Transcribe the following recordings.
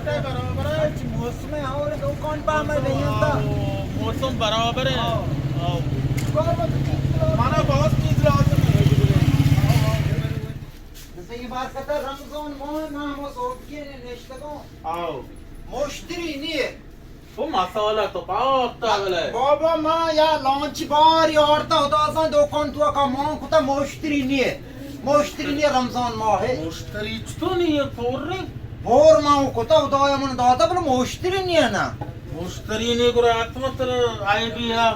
برابر ہے۔ اچ موسم ہے اور دکان پہ ہمیں نہیں ہوتا۔ موسم برابر ہے۔ ہاں۔ آؤ۔ کار میں تو چیز لا۔ مانا بہت چیز لازم ہے۔ جیسے یہ بات کرتا ہے، رمضان ماہ، ماہ ما سوچ کے نے نشتگوں۔ آؤ۔ مشتری نہیں ہے۔ وہ مسالہ تو پاک تا بلے۔ بابا، ما یا لانچ بار یارتا، خدا زان دکان تو کا مان کتا، مشتری نیه۔ مشتری نیه، رمضان ماه ہے۔ مشتری چطور نیه؟ پور رہے؟ پور ما کتا، خدا من داتا، بلے مشتری نیه نا۔ مشتری نیه، گرا اتمتر آئیڈیا۔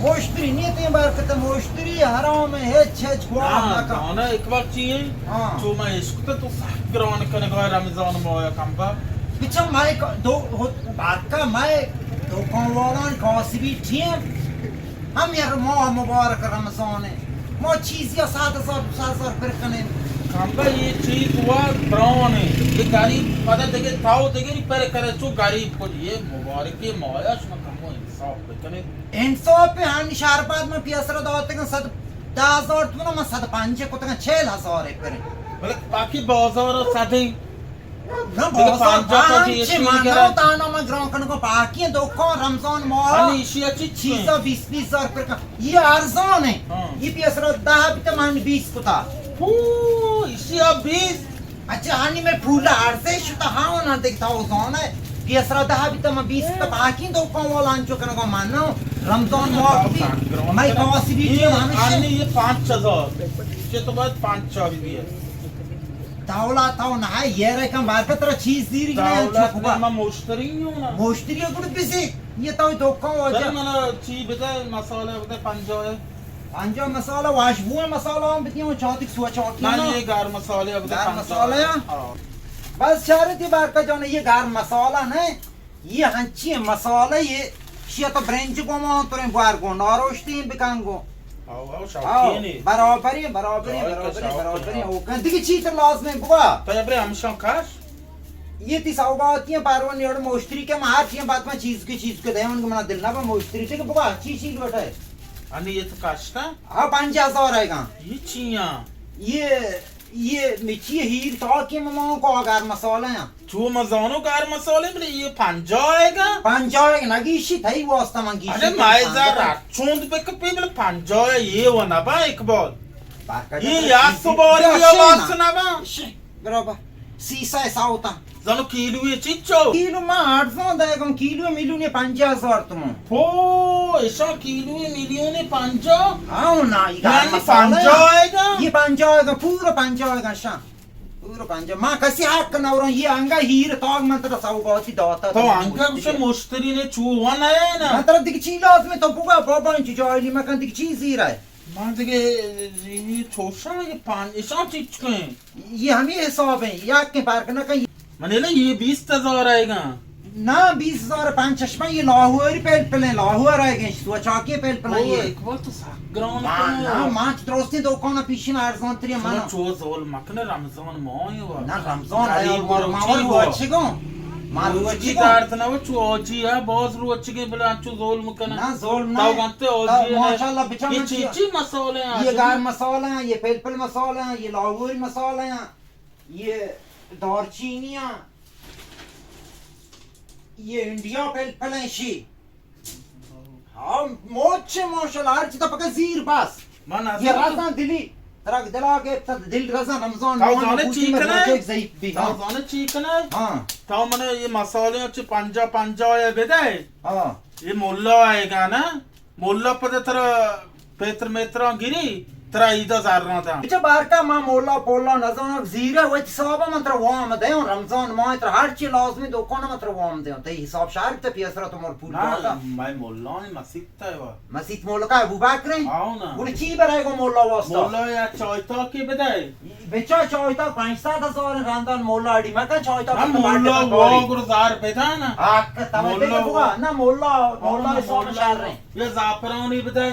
مشتری نیه، تین بار کتا مشتری حرام ہے، ہچ ہچ گوار نہ کن۔ دانا ایک بار چیئے؟ ہاں۔ تو میں اس کو تو سخت گران کنے گا رمضان ماہ کم با۔ بچا مئے ک-، دو-، ہو-، بارکا مئے دکان والان کاسبی ٹیم۔ ہم یک ماہ مبارک رمضان ہے۔ ما چیزی صد ہزار، دو صد ہزار پر کنیں۔ کمبا یہ چیز ہوا بران ہے۔ یہ غریب پدا دگے تھاو دگے پر کرے چو غریب کو یہ مبارک ماہ شما کمو انصاف بکنے۔ انصاف پہ ہن شہر بعد میں پیسر داتے کن صد دہ ہزار تو نا، من صد پنجاہ کتگن چہل ہزار پر۔ بلے باقی بازار صدیں۔ نہ، دیگه بازار پنجاه تا پانچ دیگه چه چی من می‌گرد؟ نو تانا من گران کنگو باقی دکان رمضان ماه. هنی ایشی ها چی چی؟ چیزا بیست بیست هزار پر کن. یہ ارزان ہے. ها. یہ پیسرا ده بیتا من بیست کتا. او، ایشی ها بیست؟ اچھا، هنی میں پول ارزش شتا، ها، نا دیگه تا اوزان ہے. پیسرا ده بیتا من بیست کتا، باقی دکان والا انچو کنگو من نو. رمضان ماه کی، میں کاسبی یہ چیز ہمیشہ. هنی یہ پانچ هزار. چه تو باید پانچ چابی بیه. دولت تو نه، یه رقم برکت را چیز زیری نه، دولت چوکا. نه، من مشتری ہوں نا. مشتری گڑ بزی، یہ تو دکان واجہ. چل منا چی بده، مسالہ بده پنجاه. پنجاه مسالہ، واشبو مسالہ ہم بدیوں، چاتی سو چاکی نه، نا. یہ گرم مسالہ بده گرم پنجاه. مسالہ؟ ها. بس شرطی برکت جان، یہ گرم مسالہ نه. یہ ہنچی مسالہ یہ، شیطہ برنج گو مان ترین بوار گو، ناروشتی بکن گو. آو، آو، آو، شوقین ہے. برابری، برابری، جای کا برابری، شوق برابری. ہے. او کن دیگه چی تو لازم ہے بگا. تو ابرے ہمشان کاش؟ یہ تی سوغاتی ہیں، پارون نیوڑ مشتری کے، ما ہر چیز بعد میں چیز کی، چیز کے دے، ان کو منا دل نہ با مشتری تے کہ بگا، چی چی لوٹا ہے؟ انی یہ تو کاشتا؟ ہاں، پنجاه هزار آئے گا. یہ چیاں؟ یہ یہ مچی ہیر تا کہ ماں کو اگر مسالہ ہیں. چو مزانو گار مسالے بلے یہ پنجاه آئے گا؟ پنجاه آئے گا، نگیشی تھئی واسطہ من گیشی. ارے مائے زار چوند بکپی بلے پنجاه یہ و نبا اقبال. یہ یا سباری یا باس نبا. برابر. سی سئے ساوتا. زانو کیلو یہ چیچو؟ کیلو ما ارزان دائے گم، کیلو میلیون پنجاه هزار تومن. ہو، ایشاں کیلو میلیون پنجاه؟ ہاں نا، یہ یعنی پنجاه آئے گا؟ یہ پنجاه آئے گا، پورا پنجاه آئے گا شاں. پورا پنجاه. ما کسی حق نہ وروں، یہ انگا ہیر تاگ من ترا سوغاتی داتا. تو انگا کچھ مشتری نے چو ون آیا ہے نا؟ من ترا دیگه چی لازم ہے، تو بگا بابا انچو جاہلی مکن، دیگه چی زیر ہے؟ من دیگه یہ چوشا یہ پان، ایشاں چیچ کہیں. یہ ہمیں حساب ہیں، یا کہ فرق نہ کہیں. من نا یہ بیست هزار آئے گا. نا، بیست هزار پنچ چشمہ، یہ لاہوری پہل پلیں، لاہور آئے گئے، سو چاکی پہل پلیں. او، یہ اقبال تو سک گران نا، نا، ما درستی دکان پیشی میں ارزان تری من. چو ظلم مکن، رمضان ماہ ہوا. نا، رمضان ہے، غریب ماور روچی ہوا. روچگوں. ما روچگوں. درد نہ ہو، چو آجی ہے، باز روچگے بلا چو ظلم کنا. نا، ظلم نہ. تو گنتے آجی ہے. ماشاءاللہ، بچا یہ من چی، چی مسالے ہیں؟ یہ گار مسالہ ہیں، یہ پلپل مسالہ ہیں، یہ لاہوری مسالہ ہیں، یہ دارچینی ہیں، یہ انڈیا پلپل ہیں شی. ہاں، موچ ماشاءاللہ، ہر چیز پکا زیر بس. من یہ رزان دلی، ترک دلا گپت، دل رزان رمضان. تو زانے چی کنے؟ ضعیف بی، تو زانے چی کنے؟ ہاں. تو منا یہ مسالے چی پنجاه پنجاه ہے بدے. ہاں. یہ مولا آئے گا نا؟ مولا پدا ترا پیتر میترا گری، ترا ایدا زرنا دا. اچھا، بارکا ما مولا پولا نزانک زیرا وچ حسابا من ترا وام دیوں، رمضان ماہ ترا ہر چی لازمی دکان من ترا وام دیوں. تئی حساب شارک تے پیسرا تو مر پول داتا. میں مولا مسیت تا وا. مسیت مولا کا ابو بکر ہیں؟ آؤ نا. گڑا چی برائے گو مولا واسطہ؟ مولا یا چائتا کے بدائے. بچا چائتا پنچ سد هزار رندان مولا اڑی مکن چائتا. ہم مولا وا گڑا زار بدانا. حق تمام مولا بگا. نا مولا، مولا حساب شار رہے. یہ زعفرانی بدے.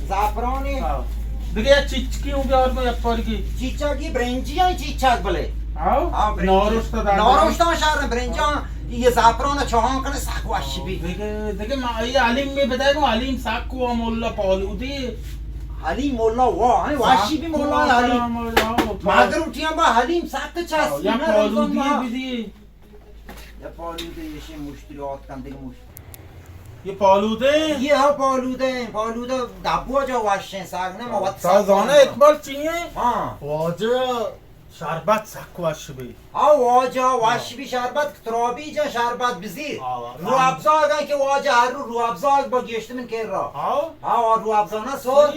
زعفرانی؟ ہاں. دیگه یک چیچکی اوں بیار گو یک پارگی. چیچکی برنجی ہیں، چیچک بلے. ہاں؟ ہاں، برنجی. ناروشتا دار. ناروشتا شہر برنجاں، یہ زعفران چاہاں کنے ساکو اشی بی. دیگه، دیگه ما یہ حلیم میں بدے گو، حلیم ساکو مولا پالودی. حلیم مولا وا، ہیں، واشی بی مولا حلیم. مادر اٹھیاں با حلیم ساک چاس. یا پالودی بدی. پالودے ایشی مشتری آتکن دگہ مشتری۔ یہ پالودے؟ یہ ہاں پالودے، پالودے دبو جا وشیں ساگ نہ، ما وت تا ساگ زانے نہ۔ اقبال چی ہیں؟ ہاں۔ واجہ شربت سک وش بی۔ آ واجہ وش بی شربت، ترابی جا شربت بزیر۔ ہاں، ہاں۔ رو ابزاگ ہیں کہ واجہ ہر رو رو ابزاگ با گیشت من کر را۔ ہاں۔ ہاں، رو ابزانا سور۔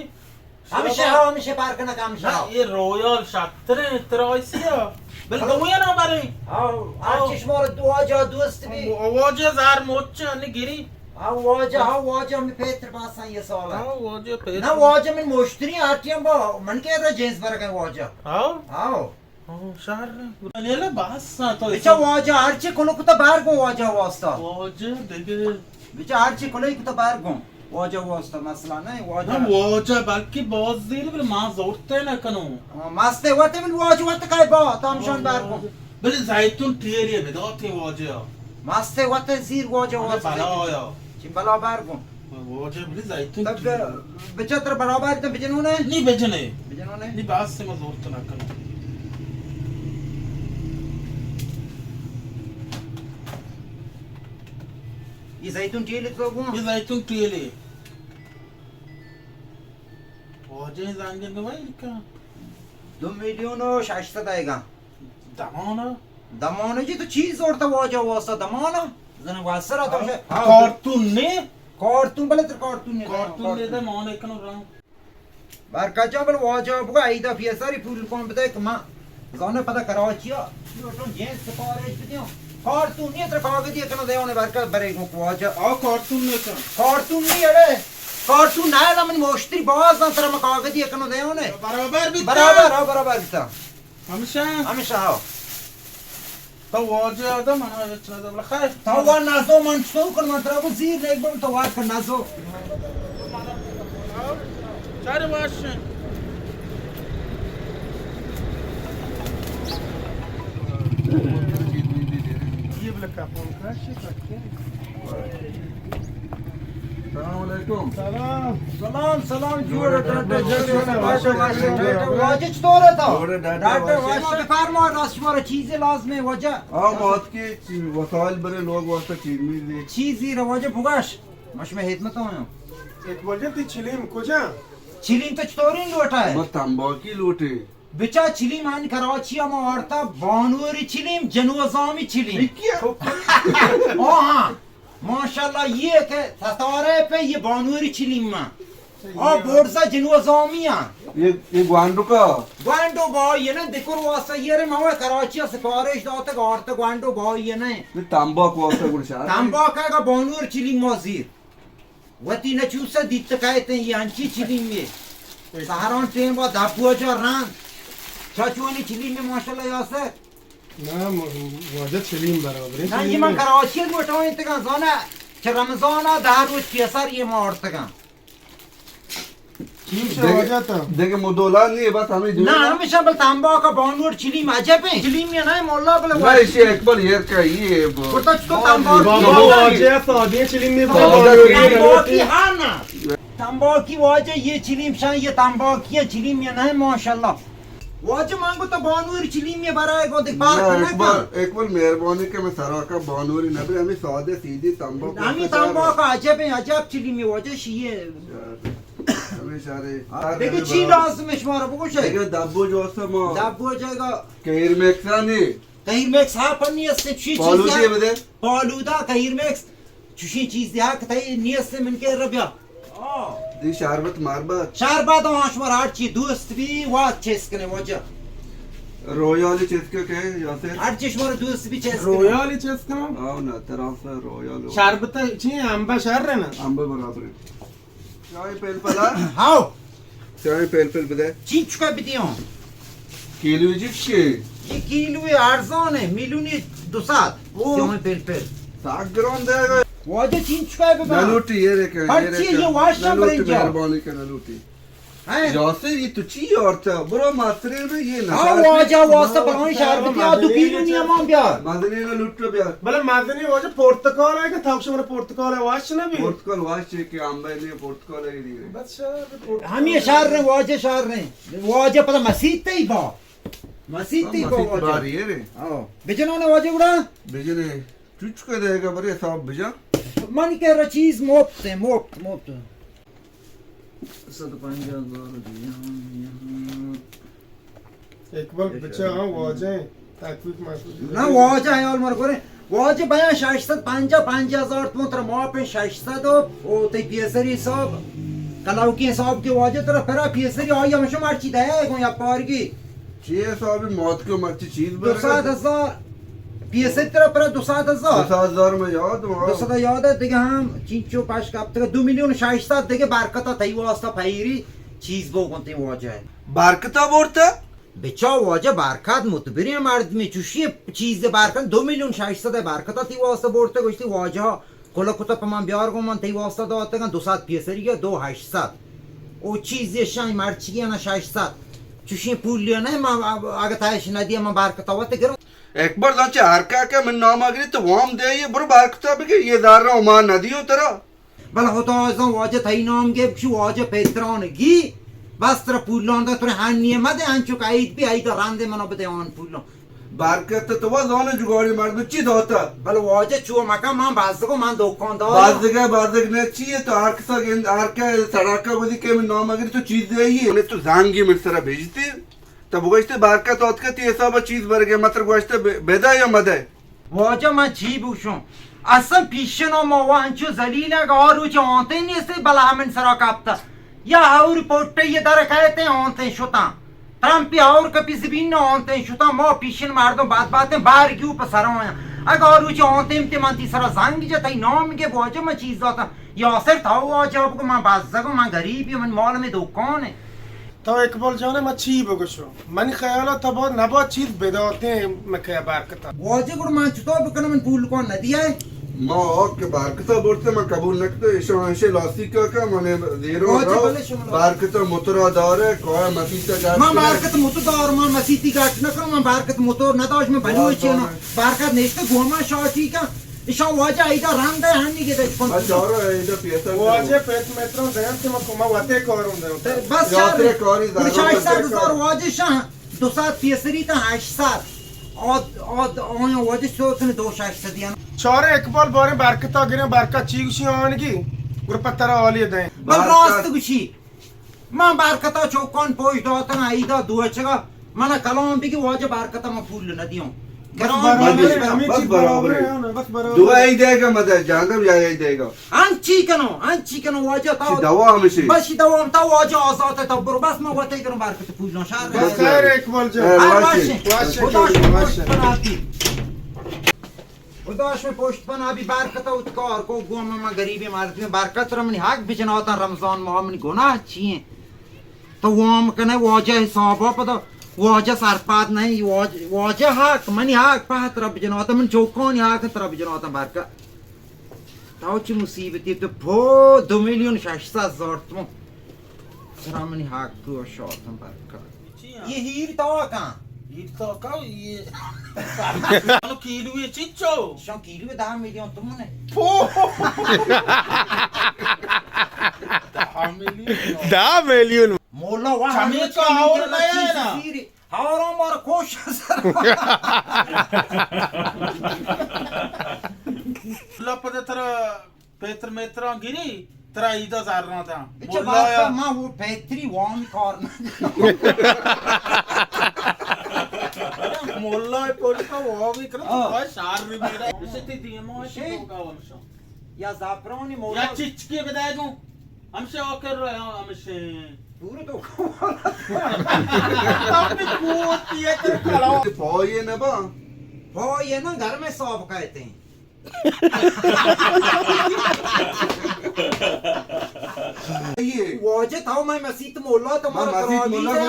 ہمیشہ ہاں، ہمیشہ پار کنگ ہمیشہ۔ نہ، یہ رویال شتر ہیں، ترائسی ہے۔ بل دویا نہ برے۔ ہاں، ہر چیز مار دو واجہ دوست بی۔ واجہ زار موچ نگری۔ ہاں، واجہ، ہاں، واجہ ہمیں پیتر پاسا یہ سال ہے۔ ہاں، واجہ پیتر۔ نہ، واجہ من مشتری آتی ہم با، من کے را جنس برگ ہے واجہ۔ ہاں۔ ہاں۔ ہاں، شہر نے۔ لیلا بس تو بچا واجہ ہر چی کلو کتا بار گو واجہ واسطہ۔ واجہ دگہ۔ بچا ہر چی کلو کتا بار گو واجہ واسطہ، مسئلہ نہیں واجہ۔ نہ، واجہ بلکہ باز دیر بل ما زورتے نہ کنو۔ ہاں، مست ہے وقت بل واجہ وقت کائے با تامشان بار گو۔ بل زیتون تیری بداتے واجہ۔ مست ہے وقت زیر واجہ واسطہ۔ بلا آیا۔ چی بلا بار گو۔ واجہ بلی زیتون تب کی۔ بچہ تر برابر تم بجنونے؟ نی بجنے۔ بجنونے؟ نی باز سے مزور تو نہ کرو۔ یہ زیتون ٹیلے تو گو؟ یہ زیتون ٹیلے۔ واجہ زنگ نوائی لکھا۔ دو میلیون و شش سد آئے گا۔ دمانا؟ دمانا جی تو چیز زورتا واجہ واسطہ دمانا؟ زن واسرا تو ہاں۔ کارتون نے؟ کارتون بلے تر کارتون نے۔ کارتون نے دے مانے کنو رنگ۔ برکت جان بل واجہ بگا ایدا پیساری پول کون بدے کہ ما زانے پدا کراچی آ لوٹوں جنس سفارش بدیوں۔ کارتون نے تر کاغذی کنو دیونے برکت برے گو واجہ۔ آ کارتون نے کن۔ کارتون نے اڑے۔ کارتون نه، من مشتری باز دارم، ترا من کاغذی کنو دیونه۔ برابر بیتا؟ برابر، ها، برابر بیتا۔ همیشه؟ همیشه، ها۔ تو واجه آدم، من هیچ ندارم، خیر۔ تو وا نزو، من چطور کنم؟ من ترا گو زیر نیک بم، تو وا کن نزو۔ چاره باشه؟ سلام علیکم۔ سلام۔ سلام، سلام، جوڑ ڈاکٹر، جوڑ ڈاکٹر، واجہ چطور ہے تو؟ جوڑ ڈاکٹر، ڈاکٹر واجہ۔ واجہ بفرما، راست شما را چیزی لازم ہے واجہ۔ ہاں، ما اتکے وسائل برے لوگ واسطہ چیز میز دے۔ چیزی را واجہ بگش، ما شما خدمت آیاں۔ اقبال جان، تی چلیم کجا؟ چلیم تو چطوری لوٹا ہے؟ ما تمباکی لوٹے۔ بچا چلیم آن کراچی ءَ ما وارتا، بانوری چلیم، جنوزامی چلیم۔ او ہاں، ماشاءاللہ، یہ کہ ستارہ پہ یہ بانوری چلیم ما۔ آ بورزا جنوزامی آ۔ یہ، یہ گوانڈو کا؟ گوانڈو بائی ہے نا، دکر واسطہ یہ رے ما کراچی ءَ سفارش داتا، وارتا گوانڈو بائی ہے نا۔ یہ تمباک واسطہ گڑ شاہ۔ تمباک ہے کا بانور چلیم ما زیر۔ وتی نہ چوسا دیت کایت، یہ انچی چلیمے۔ سہران ٹیم با دبو جا ران۔ چاچوانی چلیمے ماشاءاللہ یاسر۔ نہ، م-، واجہ چلیم برابر ہے، نہ، یہ من کراچی لوٹا انتگاں زانا۔ چہ رمضان آ دہ روچ پیسر یہ ما آرتگاں۔ چیم شہ واجہ تا؟ دیگہ مدولا نہیں، بس ہمیں جو نہ، ہمیشہ بل تمباک بانور چلیم عجب ہے۔ چلیم یہ نہ مولا بل نہ، واجہ۔ اسی اکبر یہ کا یہ ب-، بتا چکو تمباک بابا واجہ سادے چلیم میں سادہ بانور چلیم۔ تمباکی ہاں نا۔ تمباکی واجہ یہ چلیم شان، یہ تمباکی ہے، چلیم یہ نہ ہے، ماشاءاللہ۔ واجہ مانگو تو بانوری چلیم یہ برائے گو دیکھ بار نہ، کنہ اکبر، کا۔ اکبر مہربانی کہ میں سرا کا بانوری نہ بے، ہمیں سادے سیدھی تمباک ہمیں تمباک عجب ہے، عجب چلیم یہ واجہ شیئے۔ ہمیں شارے۔ دیکھو چی لازم ہے شمارا بگوشے۔ دیکھو دبو جو است ما۔ دبو جائے گا۔ کہیر میکسانی۔ کہیر میکس ہاں پنی است، چی چیز پالو ہے؟ دے بدے۔ پالودا کہیر میکس۔ چوشیں چیز دیہا کہ تئی نیست من کے ربیا۔ دی شربت مربت۔ شربت ہاں شمار ہر چی دوست بی وات چیز کنے واجہ۔ رویالی چیز کے کہ یاسر؟ ہر چی شمار دوست بی چیز کنے۔ رویالی چیز کنا؟ آو نا، ترا سر رویال ہو۔ شربت چی امبا شر ہے نا؟ امبا برابر ہے۔ چائے پلپل ہے؟ ہاو۔ چائے پلپل بدے۔ چی چکا بدیوں؟ کیلو جی چی؟ یہ کیلو ارزان ہے، میلیونی دو سد۔ او۔ سیاہیں پلپل۔ ساگ گران دے گا۔ واجہ چین چکا ببا۔ نہ لوٹی، یہ رکھے، ہر یہ چیز رکھے۔ یہ واشا نہ لوٹی، برنجا۔ مہربانی کر، نہ لوٹی۔ ہیں؟ یاسر، یہ تو چی آرتا؟ برو ماترے میں یہ نہ ہاں، واجہ واسطہ بلائیں شہر بیا، دو کیلو نی امان بیا۔ مزنی نہ لوٹو بیا۔ بلے مزنی واجہ پورتکال ہے کہ تھوک شمار پورتکال ہے، واش نہ بی؟ پورتکال واش ہے کہ آمبے نے پورتکال ہے دیگه۔ بس شہر پورتکال۔ ہمیں شہر رہے، واجہ شہر رہے۔ واجہ پتہ مسیت تے ہی با۔ مسیت تے ہی با مسیت واجہ۔ باری ہے رے۔ ہاں۔ بجنانے واجہ گڑا؟ بجنے۔ چوچکا دئیگا برے حساب بجا۔ منی کرا چیز مفت اِنت، مفت، مفت۔ صد پنجاہ ہزار دیاں، یہاں۔ اقبال بچا، ہاں، واجہ اِنت۔ تحقیق محقیق نہ، واجہ حیال مر کرے۔ واجہ بیاں شش سد پنجاہ، پنجاہ ہزار تومن ترا معاف اِنت، شش سد و، او تئی پیسری حساب، کلاوکی حساب کہ واجہ ترا پرا پیسری آئی ہمیشہ مرچی دئے گوں یا پارگی۔ چی حسابی مات کو مرچی چیز برگا؟ دو سد ہزار۔ پیسری ترا پرا دو سد ہزار۔ دو سد ہزار من یاد اِنت۔ دو سد یاد اِنت، دگہ ہم چینچو پش کپتگ، دو میلیون شش سد دگہ برکتا تئی واسطہ پہیری چیز بو کنتے واجہ۔ برکتا برتا؟ بچا واجہ برکت متبریں مردمے، چوشیں چیز برکت، دو میلیون شش سد برکتا تئی واسطہ برتا، گوشتی واجہ کلہ کتا پہ من بیار گوں من تئی واسطہ داتگاں، دو سد پیسری یا دو ہشت سد۔ او چیزے شاہی مرچی نا شش سد۔ چوشیں پولی نہ، من اگہ تایش ندیاں من برکتا وت گروں۔ اکبر جان چہ ہر کا کہ من نام گری تو وام دے، یہ برو برکتا بگی، یہ دار رہا ما ندیو ترا۔ بلے خدا زان واجہ تئی نام گپت، شو واجہ پیتران گی، بس ترا پولان دا، ترا ہنی مدے، انچو کہ عید بی، عید رندے منا بدے آن پولان۔ برکت تو وا زانو جگاڑی مردم چی داتا؟ بلے واجہ چو مکن، من بزگو، من دکاندار۔ بزگے، بزگ نہ چیے تو ہر کسا گند، ہر کے سڑکا گوزی کہ من نام گری تو چیز دے یہ۔ نے تو زنگی من سرا بھیجتے، تو بگوشتے برکت آتکا تی حساب چیز برگے، متر گوشتے بے-، بدے یا مدے۔ واجہ من چی بوشوں؟ اصلاً پیشن ما و انچو ذلیل اگہ آ روچ آنتیں نیستے بلا ہمن سرا کپتا۔ یا اور پوٹے یہ در کہتے آنتیں شتاں۔ ترمپی اور کپی زمین نہ آنتیں شتاں، ما پیشن مردم بات باتیں بار گیو پہ سرا آیاں۔ اگہ آ روچ آنتیں تے من تی سرا زنگ جا تئی نام گے واجہ من چیز داتاں۔ یاسر تھا واجہ بگو من بزگوں، من غریبی، من مال میں دکان ہے۔ تو اقبال جان، ما چی بگوشو؟ منی خیالا تو با نبا چیز بداتیں مکہ برکتا۔ واجہ گڑا من چطور بکنم، من پول کون ندیا ہے؟ ما آک کہ برکتا برتے، من قبول نکتے، ایشان ایشے لاستیکا کا من زیرو واجہ رو، بلے شما برکتا مترا دارے، کوہ مسیتا گاٹ من کرے۔ برکت متو دار، من مسیتی گاٹ نہ کروں، من برکت متو نداش، من بلوچی نو۔ برکت نیست گوما شاٹی کا۔ ایشان واجہ ایدا رند ہے، ہنی کے دچ کن۔ اچھا، اور ایدا پیسہ واجہ پیت میتران دیم تے ما کما وتے کارون دیم۔ بس یاترے شاہ، کاری زیادہ شاہ سات ہزار واجہ شاہ، دو سات پیسری تا ہشت سات۔ آد، آد، آیا واجہ سو تنے دو شش سدیان۔ چارے اقبال بارے برکتا گریں، برکت چی گوشی آنگی، گروپ ترا حالی دیں۔ بل راست گوشی۔ من برکتا چوکان پوش داتن، ایدا دوچگا من کلام بگی واجہ برکتا من پول ندیوں۔ بس برابر ہے، ہمیں بس چیز برابر برابر ہے۔ ہے نا، بس برابر دو ہے۔ ای دے گا مدد جاندم یا ای دے گا۔ ہن چی کنو، ہن چی کنو واجہ تا۔ چی دوا ہمیشی؟ بس چی دوا ہم تا واجہ آزاد ہے تا برو، بس من وتے کنو برکت پول نو شہر بس ہے۔ خیر اقبال جان۔ ہر واشی۔ واشی۔ خدا شما واشی۔ پناہ دی۔ خدا شمئے پشت بنا بی، برکت ات کار کو گوں من، من غریبیں مردمے، برکت را منی حق بجناتاں، رمضان ماہ منی گناہ چی ایں؟ تو وام کنے واجہ حسابا پدا واجہ سرپد نہیں، واجہ، واجہ حق، منی حق پہ ترا بجناتاں، من چوکانی حق ترا بجناتاں برکت۔ تو چی مصیبتی تو پو دو میلیون شش سد ہزار تومن ترا منی حق کو شاتاں برکت۔ یہ ہیر تاکاں۔ ہیر تاکاں، یہ انو کیلو یہ چیچو؟ شان کیلو دہ میلیون تومن ہے۔ پو! دہ میلیون۔ دہ میلیون۔ مولا وہاں کمی تو اور نہیں ہے نا۔ ہاوروں مار کوش سر۔ اللہ پتہ ترا پیتر میتراں گری، ترا ایدا زراں تا۔ اچھا، مولا بات یا ما وہ پیتری وام کار نہ۔ مولا پولیس کا وہ بھی کرو، ہاں۔ تو شار بھی میرا۔ اسے تی دیما شے؟ تو کا ونشا۔ یا زعفرانی مولا۔ یا چچکی بدائے گو۔ ہمشے آکر رہا، ہمشے۔ دور تو کو۔ اپنی قوت یہ تر کھڑا۔ پھو یہ نہ با۔ پھو یہ نا گھر میں صاف کہتے ہیں۔ واجہ تھا میں مسیت مولا تمہارا مسیت مولا ہے۔